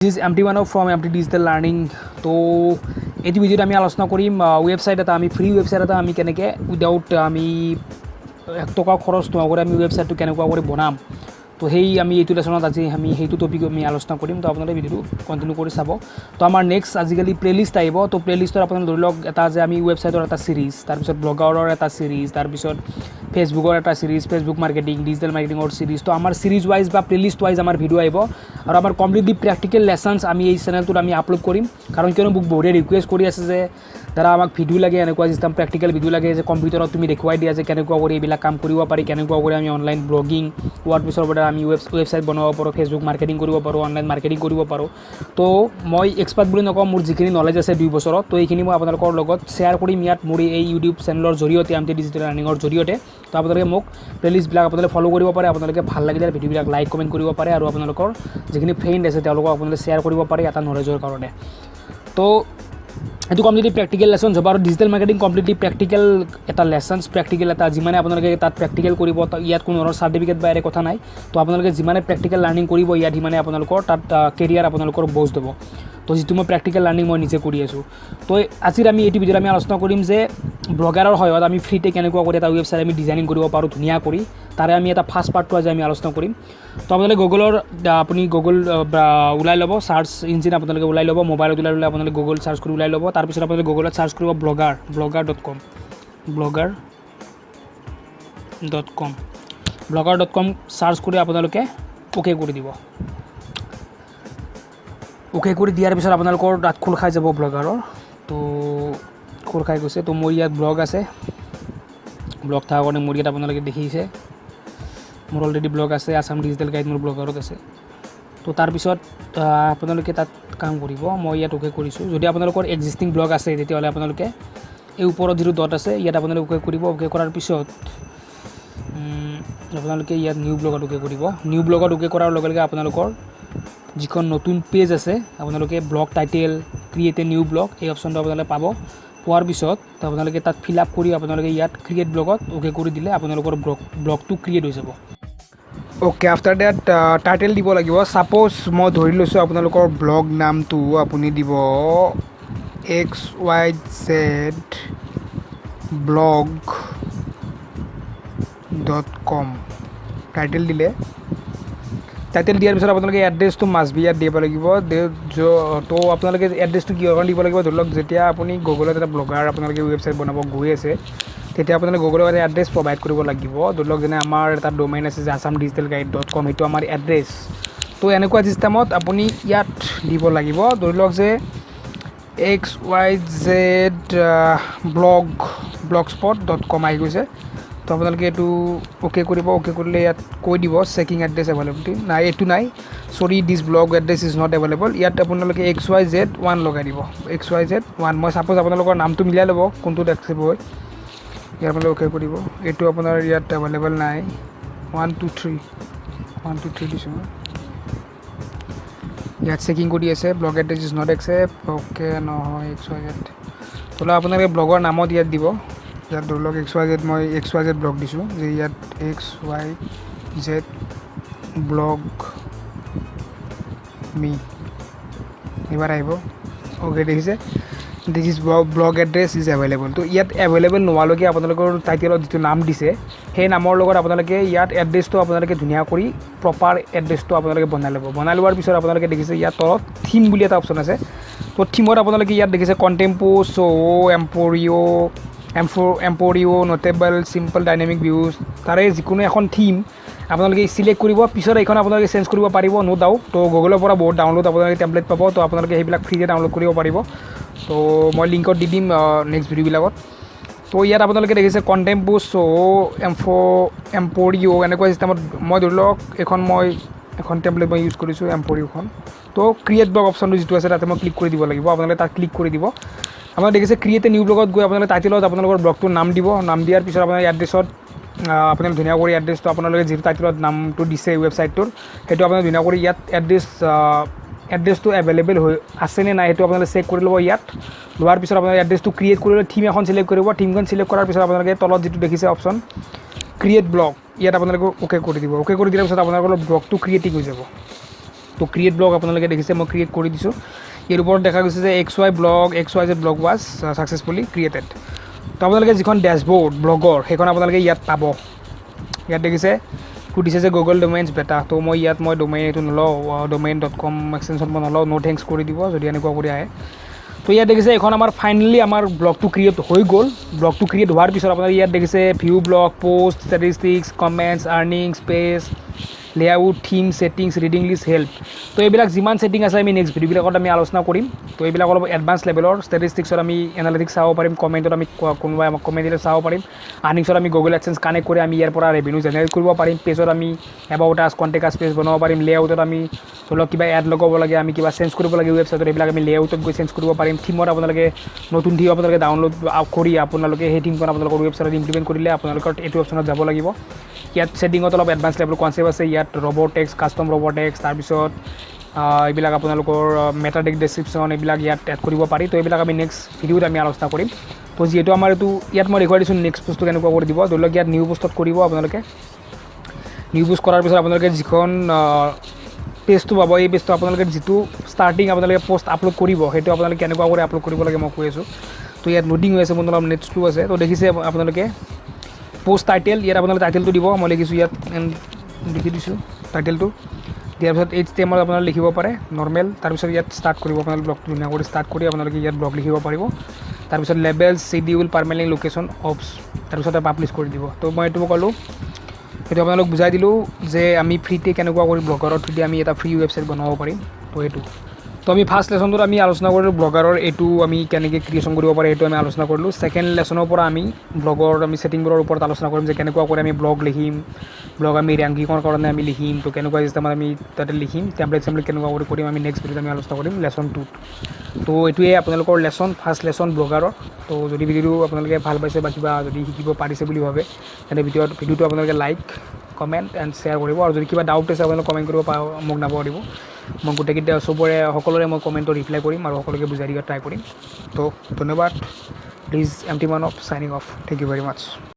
This MT one from MT Digital Learning. তো এইটো ভিডিঅ'ত আমি আলোচনা কৰিম ৱেবছাইট এটা, আমি ফ্ৰী ৱেবছাইট এটা আমি কেনেকৈ উইদাউট আমি 1 টকাও খৰচ নোহোৱাকৈ আমি ৱেবছাইটটো কেনেকুৱা কৰি বনাম। তো সেই আমি এইটো লেচনত আজি আমি সেইটো টপিক আমি আলোচনা কৰিম। তো আপোনালোকে ভিডিঅ'টো কণ্টিনিউ কৰি চাব। তো আমাৰ নেক্সট আজিকালি প্লে'লিষ্ট আহিব। তো প্লে'লিষ্টত আপোনালোকে ধৰি লওক এটা যে আমি ৱেবছাইটৰ এটা ছিৰিজ, তাৰপিছত ব্লগাৰৰ এটা ছিৰিজ, তাৰপিছত ফেচবুকৰ এটা ছিৰিজ, ফেচবুক মাৰ্কেটিং, ডিজিটেল মাৰ্কেটিঙৰ ছিৰিজ। তো আমাৰ ছিৰিজ ৱাইজ বা প্লে'লিষ্ট ৱাইজ আমাৰ ভিডিঅ' আহিব আৰু আমাৰ কমপ্লিটলি প্ৰেক্টিকেল লেচনছ আমি এই চেনেলটোত আমি আপলোড কৰিম। কাৰণ কিয়নো মোক বহুতে ৰিকুৱেষ্ট কৰি আছে যে দাদা, আমাক ভিডিঅ' লাগে, এনেকুৱা চিষ্টেম প্ৰেক্টিকেল ভিডিঅ' লাগে যে কম্পিউটাৰত তুমি দেখুৱাই দিয়া যে কেনেকুৱা কৰি এইবিলাক কাম কৰিব পাৰি, কেনেকুৱা কৰি আমি অনলাইন ব্লগিং, ৱাৰ্ডপ্ৰেছৰ পৰা আমি ৱেবছাইট বনাব পাৰোঁ, ফেচবুক মাৰ্কেটিং কৰিব পাৰোঁ, অনলাইন মাৰ্কেটিং কৰিব পাৰোঁ। তো মই এক্সপাৰ্ট বুলি নকওঁ, মোৰ যিখিনি নলেজ আছে 2 বছৰত, তো এইখিনি মই আপোনালোকৰ লগত শ্বেয়াৰ কৰিম ইয়াত মোৰ এই ইউটিউব চেনেলৰ জৰিয়তে, এম টি ডিজিটেল লাৰ্ণিঙৰ জৰিয়তে। তো আপোনালোকে মোক প্লে'লিষ্টবিলাক আপোনালোকে ফ'ল' কৰিব পাৰে। আপোনালোকে ভাল লাগিলে ভিডিঅ'বিলাক লাইক, কমেণ্ট কৰিব পাৰে আৰু আপোনালোকৰ যিখিনি ফ্ৰেণ্ড আছে, তেওঁলোকক আপোনালোকে শ্বেয়াৰ কৰিব পাৰে এটা নলেজৰ কাৰণে। তো এইটো কমপ্লিটলি প্ৰেক্টিকেল লেচনছ হ'ব আৰু ডিজিটেল মাৰ্কেটিং কমপ্লিটলি প্ৰেক্টিকেল এটা লেচনছ, প্ৰেক্টিকেল এটা। যিমানে আপোনালোকে তাত প্ৰেক্টিকেল কৰিব, ইয়াত কোনো ধৰণৰ চাৰ্টিফিকেট বা ইয়াৰে কথা নাই। তো আপোনালোকে যিমানে প্ৰেক্টিকেল লাৰ্ণিং কৰিব ইয়াত, সিমানে আপোনালোকৰ তাত কেৰিয়াৰ আপোনালোকৰ বষ্ট হ'ব। তো যিটো মই প্ৰেক্টিকেল লাৰ্ণিং মই নিজে কৰি আছোঁ। তো আজিৰ আমি এইটো ভিডিঅ'ত আমি আলোচনা কৰিম যে ব্লগাৰৰ সহায়ত আমি ফ্ৰীতে কেনেকুৱা কৰি এটা ৱেবছাইট আমি ডিজাইনিং কৰিব পাৰোঁ ধুনীয়া কৰি। তাৰে আমি এটা ফাৰ্ষ্ট পাৰ্টটো আজি আমি আলোচনা কৰিম। তো আপোনালোকে গুগলৰ, আপুনি গুগল ওলাই ল'ব, চাৰ্চ ইঞ্জিন আপোনালোকে ওলাই ল'ব, মোবাইলত ওলাই ল'লে আপোনালোকে গুগল চাৰ্চ কৰি ওলাই ল'ব। তাৰপিছত আপোনালোকে গুগলত চাৰ্চ কৰিব blogger, blogger.com, blogger.com, blogger.com search কৰি আপোনালোকে অ'কে কৰি দিব। অ'কে কৰি দিয়াৰ পিছত আপোনালোকৰ তাত খোল খাই যাব ব্লগাৰৰ। তো খোল খাই গৈছে। তো মোৰ ইয়াত ব্লগ আছে। ব্লগ থকাৰ কাৰণে মোৰ ইয়াত আপোনালোকে দেখিছে, মোৰ অলৰেডি ব্লগ আছে, আছাম ডিজিটেল গাইড মোৰ ব্লগাৰত আছে। তো তাৰপিছত আপোনালোকে তাত কাম কৰিব। মই ইয়াত অ'কে কৰিছোঁ। যদি আপোনালোকৰ এক্সিষ্টিং ব্লগ আছে, তেতিয়াহ'লে আপোনালোকে এই ওপৰত যিটো ডট আছে, ইয়াত আপোনালোকে অ'কে কৰিব। অ'কে কৰাৰ পিছত আপোনালোকে ইয়াত নিউ ব্লগত অ'কে কৰিব। নিউ ব্লগত অ'কে কৰাৰ লগে লগে আপোনালোকৰ যিখন নতুন পেজ আছে, আপোনালোকে blog title, create a new blog, এই অপশ্যনটো আপোনালোকে পাব। পোৱাৰ পিছত আপোনালোকে তাত ফিল আপ কৰি আপোনালোকে ইয়াত ক্ৰিয়েট ব্লগত অ'কে কৰি দিলে আপোনালোকৰ ব্লগটো ক্ৰিয়েট হৈ যাব। অ'কে, আফটাৰ ডেট টাইটেল দিব লাগিব। ছাপ'জ মই ধৰি লৈছোঁ, আপোনালোকৰ ব্লগ নামটো আপুনি দিব xyzblog.com। Title দিলে, টাইটেল দিয়াৰ পিছত আপোনালোকে এড্ৰেছটো মাষ্ট বি ইয়াত দিব লাগিব। তো আপোনালোকে এড্ৰেছটো কিহৰ কাৰণে দিব লাগিব? ধৰি লওক যেতিয়া আপুনি গুগলত এটা ব্লগাৰ আপোনালোকে ৱেবছাইট বনাব গৈ আছে, তেতিয়া আপোনালোকে গুগলত এটা এড্ৰেছ প্ৰভাইড কৰিব লাগিব। ধৰি লওক যেনে আমাৰ এটা ডমেইন আছে যে assamdigitalguide.com, সেইটো আমাৰ এড্ৰেছ। তো এনেকুৱা চিষ্টেমত আপুনি ইয়াত দিব লাগিব। ধৰি লওক যে xyzblog blogspot.com আহি গৈছে। তো আপোনালোকে এইটো অ'কে কৰিব। অ'কে কৰিলে ইয়াত কৈ দিব চেকিং এড্ৰেছ এভেইলেবিলিটি নাই, এইটো নাই, sorry, this blog address is not available। ইয়াত আপোনালোকে XYZ1 লগাই দিব, XYZ1। মই ছাপ'জ আপোনালোকৰ নামটো মিলাই ল'ব কোনটোত একচেপ্ট হয়। ইয়াৰ আপোনালোকে অ'কে কৰিব। এইটো আপোনাৰ ইয়াত এভেইলেবল নাই। 1 2 3, 1 2 3 দিছোঁ মই। ইয়াত চেকিং কৰি আছে, blog address is not accept। Okay, নহয়, এক্স ৱাই জেড। ধৰি লওক আপোনালোকে ব্লগৰ নামত ইয়াত দিব। ইয়াত ধৰি লওক এক্স ৱাই জেড, মই এক্স ৱাই জেড ব্লগ দিছোঁ যে ইয়াত XYZ blog মি এইবাৰ আহিব। অ'কে, দেখিছে, this is blog address is available। তো ইয়াত এভেইলেবল নোহোৱালৈকে আপোনালোকৰ টাইটেলত যিটো নাম দিছে, সেই নামৰ লগত আপোনালোকে ইয়াত এড্ৰেছটো আপোনালোকে ধুনীয়া কৰি প্ৰপাৰ এড্ৰেছটো আপোনালোকে বনাই ল'ব। বনাই লোৱাৰ পিছত আপোনালোকে দেখিছে ইয়াত তলত থিম বুলি এটা অপশ্যন আছে। তো থিমত আপোনালোকে ইয়াত দেখিছে কণ্টেম্পো, চ' এম্পৰিঅ', এম্পৰিঅ', নটেবল, চিম্পল, ডাইনামিক ভিউজ, তাৰে যিকোনো এখন থিম আপোনালোকে চিলেক্ট কৰিব। পিছত এইখন আপোনালোকে চেঞ্জ কৰিব পাৰিব, ন' ডাউট। তো গুগলৰ পৰা বহুত ডাউনলোড আপোনালোকে টেমপ্লেট পাব। তো আপোনালোকে সেইবিলাক ফ্ৰীতে ডাউনলোড কৰিব পাৰিব। তো মই লিংকত দি দিম নেক্সট ভিডিঅ'বিলাকত। তো ইয়াত আপোনালোকে দেখিছে কণ্টেম্পো, চ' এম্পৰিঅ', এনেকুৱা চিষ্টেমত মই ধৰি লওক এইখন মই এখন টেমপ্লেট মই ইউজ কৰিছোঁ, এম্পৰিঅ'খন। তো ক্ৰিয়েট ব্লগ অপশ্যনটো যিটো আছে, তাতে মই ক্লিক কৰি দিব লাগিব। আপোনালোকে তাত ক্লিক কৰি দিব। আপোনালোকে দেখিছে ক্ৰিয়েট এ নিউ ব্লগত গৈ আপোনালোকে টাইটেলত আপোনালোকৰ ব্লগটোৰ নাম দিব। নাম দিয়াৰ পিছত আপোনাৰ এড্ৰেছত আপুনি ধুনীয়া কৰি এড্ৰেছটো, আপোনালোকে যিটো টাইটেলত নামটো দিছে ৱেবছাইটটোৰ, সেইটো আপোনালোকে ধুনীয়া কৰি ইয়াত এড্ৰেছটো এভেইলেবল হৈ আছেনে নাই, সেইটো আপোনালোকে চেক কৰি ল'ব। ইয়াত লোৱাৰ পিছত আপোনালোকে এড্ৰেছটো ক্ৰিয়েট কৰি লৈ থিম এখন চিলেক্ট কৰিব। থিমখন চিলেক্ট কৰাৰ পিছত আপোনালোকে তলত যিটো দেখিছে অপশ্যন ক্ৰিয়েট ব্লগ, ইয়াত আপোনালোকে অ'কে কৰি দিব। অ'কে কৰি দিয়াৰ পিছত আপোনালোকৰ ব্লগটো ক্ৰিয়েটিং হৈ যাব। তো ক্ৰিয়েট ব্লগ আপোনালোকে দেখিছে, মই ক্ৰিয়েট কৰি দিছোঁ। ইয়াৰ ওপৰত দেখা গৈছে যে XY blog, XYZ blog was successfully created। তো আপোনালোকে যিখন ডেছবৰ্ড ব্লগৰ, সেইখন আপোনালোকে ইয়াত পাব। ইয়াত দেখিছে সুধিছে যে গুগল ডমেইনছ বেটা। তো মই ইয়াত মই ডমেইন এইটো নলওঁ, ডমেইন .com extension মই নলওঁ, ন' thanks কৰি দিব যদি এনেকুৱা কৰি আহে। তো ইয়াত দেখিছে এইখন আমাৰ ফাইনেলি আমাৰ ব্লগটো ক্ৰিয়েট হৈ গ'ল। ব্লগটো ক্ৰিয়েট হোৱাৰ পিছত আপোনালোকে ইয়াত দেখিছে view blog, post, statistics, comments, earnings, page layout, theme, settings, reading list, help। তো এইবিলাক যিমান ছেটিং আছে, আমি নেক্সট ভিডিঅ'বিলাকত আমি আলোচনা কৰিম। তো এইবিলাক অলপ এডভান্স লেভেলৰ। ষ্টেটিষ্টিক্সত আমি এনালিটিক্স চাব পাৰিম, কমেণ্টত আমি কোনোবাই আমাক কমেণ্ট দিলে চাব পাৰিম, আৰ্নিংছত আমি গুগল এডচেঞ্চ কানেক্ট কৰি আমি ইয়াৰ পৰা ৰেভিনিউ জেনেৰেট কৰিব পাৰিম, পেজত আমি about us, contact us page বনাব পাৰিম, লেআউটত আমি ধৰি লওক কিবা এড লগাব লাগে, আমি কিবা চেঞ্জ কৰিব লাগে ৱেবছাইটত, এইবিলাক আমি লেআউটত গৈ চেঞ্জ কৰিব পাৰিম। থিমত আপোনালোকে নতুন থিম আপোনালোকে ডাউনলোড কৰি আপোনালোকে সেই থিমখন আপোনালোকৰ ৱেবছাইটত ইমপ্লিমেণ্ট কৰিলে আপোনালোকৰ এইটো অপশ্যনত যাব লাগিব। ইয়াত ছেটিঙত অলপ এডভান্স লেভেল কনচেপ্ট আছে। ইয়াত robot text, custom robot text, তাৰপিছত এইবিলাক আপোনালোকৰ মেটা টেগ, ডেছক্ৰিপশ্যন, এইবিলাক ইয়াত এড কৰিব পাৰি। তো এইবিলাক আমি নেক্সট ভিডিঅ'ত আমি আলোচনা কৰিম। তো যিহেতু আমাৰ এইটো ইয়াত মই দেখুৱাই দিছোঁ, নেক্সট পোষ্টটো কেনেকুৱা কৰি দিব। ধৰি লওক ইয়াত নিউ পোষ্টত কৰিব আপোনালোকে। নিউ পোষ্ট কৰাৰ পিছত আপোনালোকে যিখন পেজটো পাব, এই পেজটো আপোনালোকে যিটো ষ্টাৰ্টিং আপোনালোকে পষ্ট আপলোড কৰিব, সেইটো আপোনালোকে কেনেকুৱা কৰি আপলোড কৰিব লাগে মই কৈ আছোঁ। তো ইয়াত লোডিং হৈ আছে, মোৰ অলপ নেট শ্ল' আছে। তো দেখিছে আপোনালোকে পষ্ট টাইটেল, ইয়াত আপোনালোকে টাইটেলটো দিব। মই লিখিছোঁ ইয়াত, লিখি দিছোঁ। টাইটেলটো দিয়াৰ পিছত এইচটিএমএল আপোনালোকে লিখিব পাৰে নৰ্মেল। তাৰপিছত ইয়াত ষ্টাৰ্ট কৰিব আপোনালোকে ব্লগটো, ধুনীয়া কৰি ষ্টাৰ্ট কৰি আপোনালোকে ইয়াত ব্লগ লিখিব পাৰিব। তাৰপিছত লেবেল, চিডিউল, পাৰ্মেলিং, লোকেশ্যন, অপছ, তাৰপিছতে পাব্লিছ কৰি দিব। তো মই এইটো ক'লোঁ, সেইটো আপোনালোক বুজাই দিলোঁ যে আমি ফ্ৰীতে কেনেকুৱা কৰি ব্লগাৰৰ থ্ৰুদি আমি এটা ফ্ৰী ৱেবছাইট বনাব পাৰিম। তো সেইটো তো আমি ফাৰ্ষ্ট লেচনটোত আমি আলোচনা কৰিলোঁ ব্লগাৰৰ এইটো আমি কেনেকৈ ক্ৰিয়েশ্যন কৰিব পাৰে, সেইটো আমি আলোচনা কৰিলোঁ। ছেকেণ্ড লেচনৰ পৰা আমি ব্লগৰ আমি ছেটিংবোৰৰ ওপৰত আলোচনা কৰিম যে কেনেকুৱা কৰি আমি ব্লগ লিখিম, ব্লগ আমি ৰেংকিঙৰ কাৰণে আমি লিখিম, তো কেনেকুৱা চিষ্টেমত আমি তাতে লিখিম, টেমপ্লেট চেমপ্লেট কেনেকুৱা কৰি কৰিম, আমি নেক্সট ভিডিঅ'ত আমি আলোচনা কৰিম লেচন টুত। তো এইটোৱে আপোনালোকৰ লেচন, ফাৰ্ষ্ট লেচন ব্লগাৰৰ। তো যদি ভিডিঅ'টো আপোনালোকে ভাল পাইছে বা কিবা যদি শিকিব পাৰিছে বুলি ভাবে, তেন্তে ভিডিঅ'টো আপোনালোকে লাইক, কমেণ্ট এণ্ড শ্বেয়াৰ কৰিব। আৰু যদি কিবা ডাউট আছে, আপোনালোকে কমেণ্ট কৰিব মোক নাপাহৰিব। মই গোটেইকেইটা চবৰে সকলোৰে মই কমেণ্টৰ ৰিপ্লাই কৰিম আৰু সকলোকে বুজাই দিব ট্ৰাই কৰিম। তো ধন্যবাদ। Please, M T Manav signing off। Thank you very much।